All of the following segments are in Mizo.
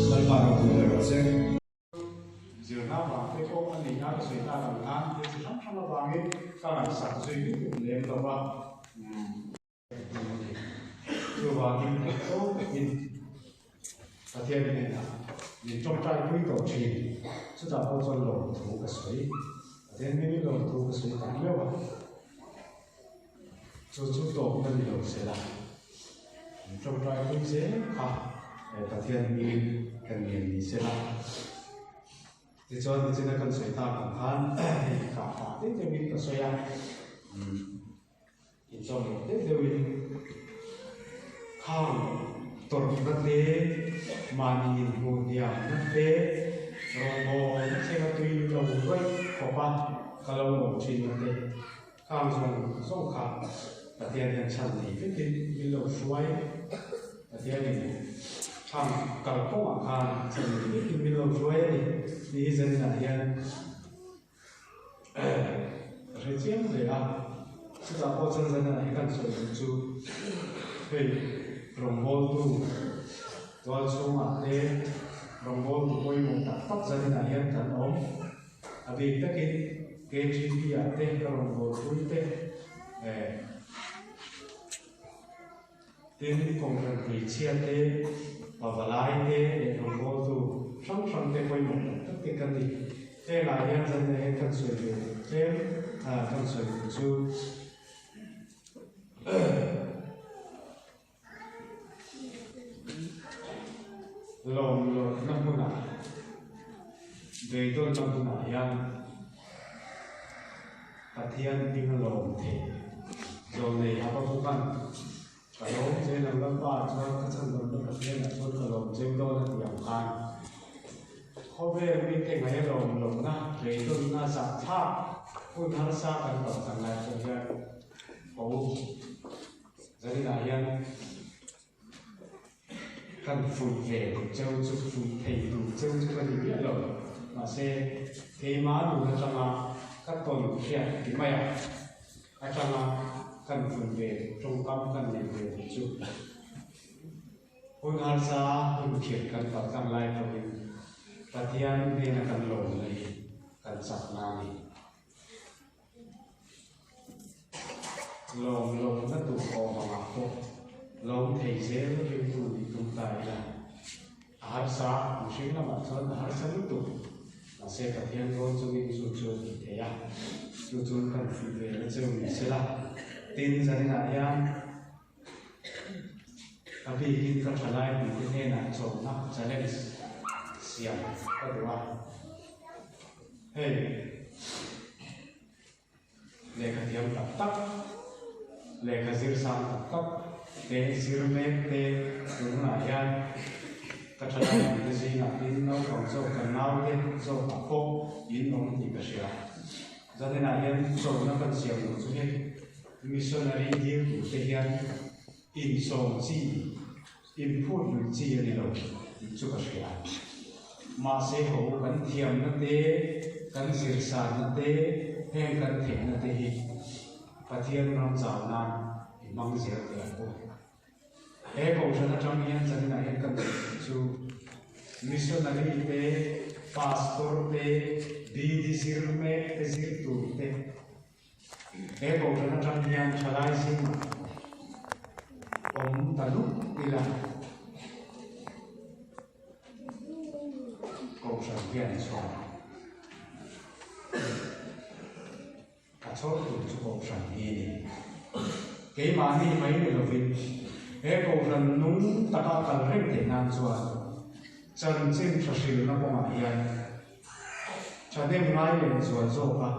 Lalpa ropui ber rawh se. Zirna vang te pawh a nih a, ka sawi tak ang khan thil chi hrang hrang avangin ka ngaihsak zui lutuk lem lo va. Chuvangin theih takin Pathian hnenah min tawngtai pui tawh thin. Chutah pawh chuan lawmthu ka sawi. Pathian hmingin lawmthu ka sawi tak meuh a. Chu chu tawpna ni lo se la, min tawngtai pui zel kha Pathian hmingin kan ngen ni se la. Tichuan nichina kan sawi tak ang khan hei kah pah deuh deuhin ka sawi a. Inchawm deuh deuhin khang tawrhna te, mahni inhmuh hniamna te, rawngbawlna thlenga tui lo ruaih khawpa ka lo awm thinna te khang zawng zawng kha Pathian hian chhan nei vekin min lo hruai. Pathianin khang kalkawngah khan chhan nei vekin min lo hruai a ni tih hi zaninah hian Ka hre chiang hle a, chutah pawh chuan zan hi kan sawi duh chu hei rawngbawltu tual chhungah te rawngbawltu pawimawh tak tak zaninah hian kan awm. A bik takin KGP ah te ka rawngbawlpui te eh Tin, Kohhran hmeichhia te, pavalai te leh rawngbawltu hrang hrang te pawimawh tak tak te kan ni. Hengah hian zanna hian kan sawi ve duh tlem a, kan sawi duh chu lawmlawtna hmunah, beidawnna hmunah hian Pathian hming a lawm theih. Zawlnei Habakukan, Ka lawm che nang Lalpa chuan ka chhandamna Pathianah chuan ka lawm cheu dawn a ti ang khan. Khawvel mite ngaih a lawm lohna, beidawnna zahthlak hun harsa kan tawh chan lai pawh hian haw zaninah hian. Kan fuih ve duh cheu chu fuih thei duh cheu chu ka ni miah lo. Mahse, keimah nun atanga ka tawn hriat ti mai a, atanga kan fuih ve duh tawngkam kan neih ve duh chu hun harsa hun khirh kan paltlang lai pawhin Pathian hnena kan lawmna hi kan chakna a ni. Lawm lohna tur awm angah pawh lawm thei zel ringtu nih tum ta ila a harsa, mihring lamah chuan a harsa lutuk. Mahse Pathian rawn chungin chu chu a tih theih a, chu chu kan fuih ve na cheu ni sela. Tin, zaninah hian a bikin ka thalai puite hnenah chawlhna challenge siam ka duh a. Hei, lehkha thiam tak tak, lehkha zir sang tak tak te, zir mek te tun hunah hian ka thalai puite zingah tin naupang zawk kan naute zawkah pawh in awm tih ka hria. Zaninah hian chawlhna kan siam loh chu hei missionary dil turte hian insawm chi, inphut lui chi a ni lo tih chu ka hria. Mahse ho kan thiamna te, kan zirsanna te, heng kan theihna te hi Pathian ram chau nan i hmang zel teh ang u. He kohhran atang hian zaninah hian kan sawi theih chu missionary te, pastor te, BD zir mek te zir tur te, he kohhran atang hian thalai zingah awm ta lup ila kohhran hian chhuah A chhawr tur chu kohhran hi a ni. Keimahni mai ni lovin he kohhran nung taka kal reng theih nan chuan chanchin tha hrilna kawngah hian thahnem ngai leh zual zawka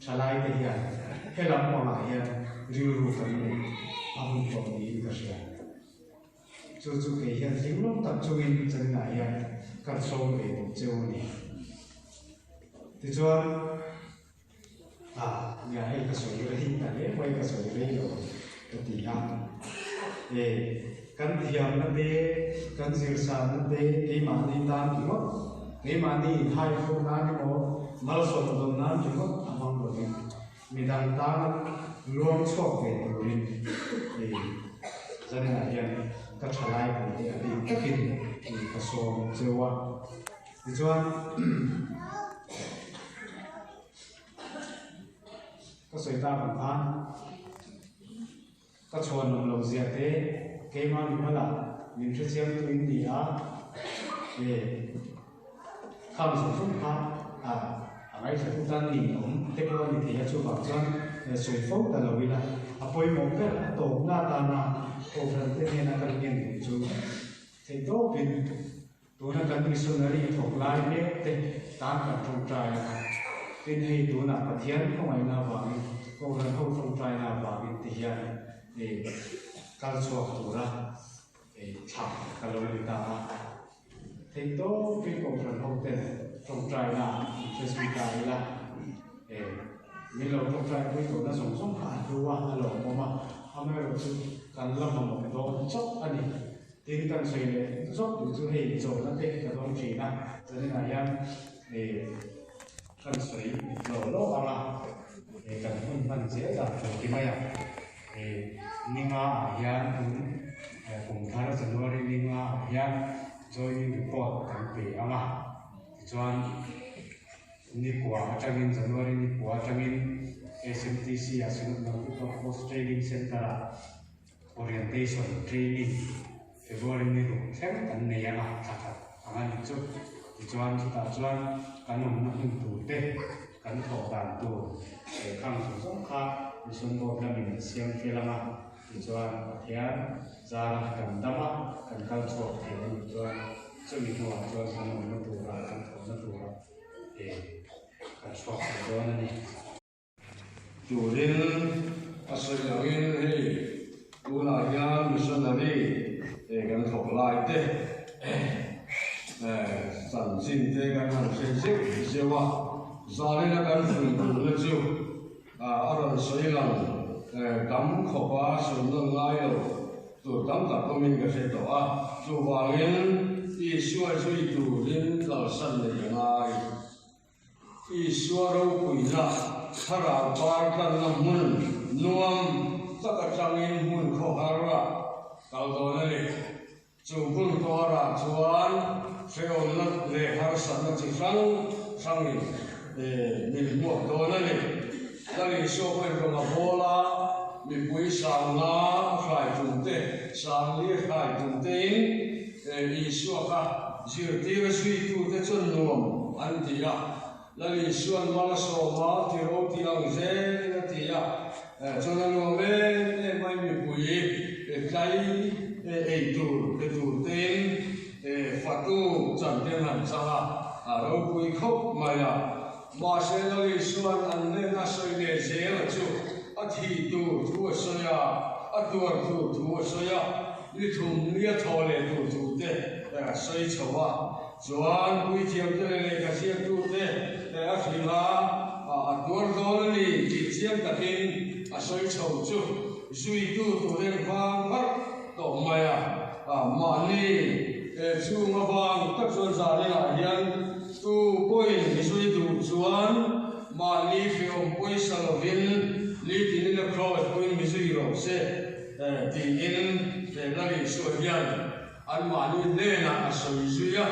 thalaite hian he lam pangah hian rilru kan neih a hun tawh niin ka hria. Chu chu kei hian thinglawm tak chungin chaninah hian kan sawm ve duh cheu a ni. Tichuan. A, nia hei ka sawi rei ta hle mai ka sawi rei lo ka ti a. E, kan thiamna te, kan zirsanna te keimahni tan ringawt, keimahni inhai fur nan emaw malsawm dawn nan ringawt a hmang lovin midang tana luang chhuak ve turin e, zaninah hian ka thalai puite a bik takin ka sawm cheu a. Tichuan, ka sawi tak ang khan ka chhuanawm loh zia te keimah mi hmalah min hrechiang tu in ni a, e khang zawng zawng kha a a ngaithla tu tan nin awm te pawh a ni thei a, chuvang chuan sawi fo ta lo ila a pawimawh ber a tawpna atana Kohhran te hnena kan ngen duh chu theihtawpin Tuna kan missionary thawk lai mek te tan kan tawngtai a, tin hei tunah Pathian khawngaihna avangin Kohhran ho tawngtaina avangin ti hian i kal chhuak tura i thlah ka lo ni ta a. Theihtawpin Kohhran ho ten tawngtaina an hre zui ta ila, e min lo tawngtai pui tawhna zawng zawng kha a hlu a, a lawmawm a, amaherawhchu kan la mamawh dawn chauh a ni. Tin, kan sawi leh zawk duh chu hei zawhna te ka dawng thin a, zaninah hian kan sawi lo lo ang a, kan hun hman zel dan tur ti mai a, ninga ah hian tun kum thar January ninga ah hian joining report kan pe ang a, tichuan nikua atangin January nikua atangin SMTC ah Synod Multipurpose Post Training Center ah Orientation training February ni ruk thleng kan nei ang a, thla khat ang a nih chu. Tichuan chutah chuan kan awmna hmun tur te, kan thawh dan tur leh khang zawng zawng kha Mission Board lamin an siam fel ang a. Tichuan Pathian zara kan dam a, kan kal chhuak thei a nih chuan chumi hnuah chuan kan awmna tura, kan thawhna tura kan chhuak thei dawn a ni. Turin a sawi angin hei tunah hian missionary kan thawk lai te chanchin te kan han hre zeuh zeuh a, zanina kan hrilh duhna chu a rawn sawi lang tam khawp a, sawi nawn ngai lo. tur tam tak awmin ka hre tawh a, chuvangin Isua zui turin kalsan neih a ngai. Isua ropuina thlarau par tlanna hmun nuam tak atangin hmun khawhar a kal dawn a ni. Chu hmun khawharah chuan hrehawmna leh harsatna chi hrang hrangin min hmuak dawn a ni. Lal Isua pawhin rawn a bawl a, mipui sangna a hrai tum te, sangli a hrai tum tein Isua kha zirtir a zuitute chuan nuam an ti a. Lal Isua'n mal a sawm a, ti ro ti ang zelin a ti a, chuan a nuam em em mai mipui tlai ei tur pe tur tein fatu chan ten han chang a, a ropui khawp mai a. Mahse Lal Isua'n an hnena sawi leh zel a chu a thih tur thu a sawi a, a tuar tur thu a sawi a, ni thum nia thaw leh tur thu te a sawi chho a. Chuan puithiamte leh lehkha ziaktute a hrilh a, a tuar dawn a ni tih chiang takin a sawi chho chu zuitu tur en vang harh tawh mai a. Mahni chhung avang tak chuan zaninah hian tu pawhin mi zui duh chuan mahni hrehawm pawisa lovin nitin in a cross pawhin mi zui rawh se tiin Lal Isua hian Anmahni hnenah a sawi zui a.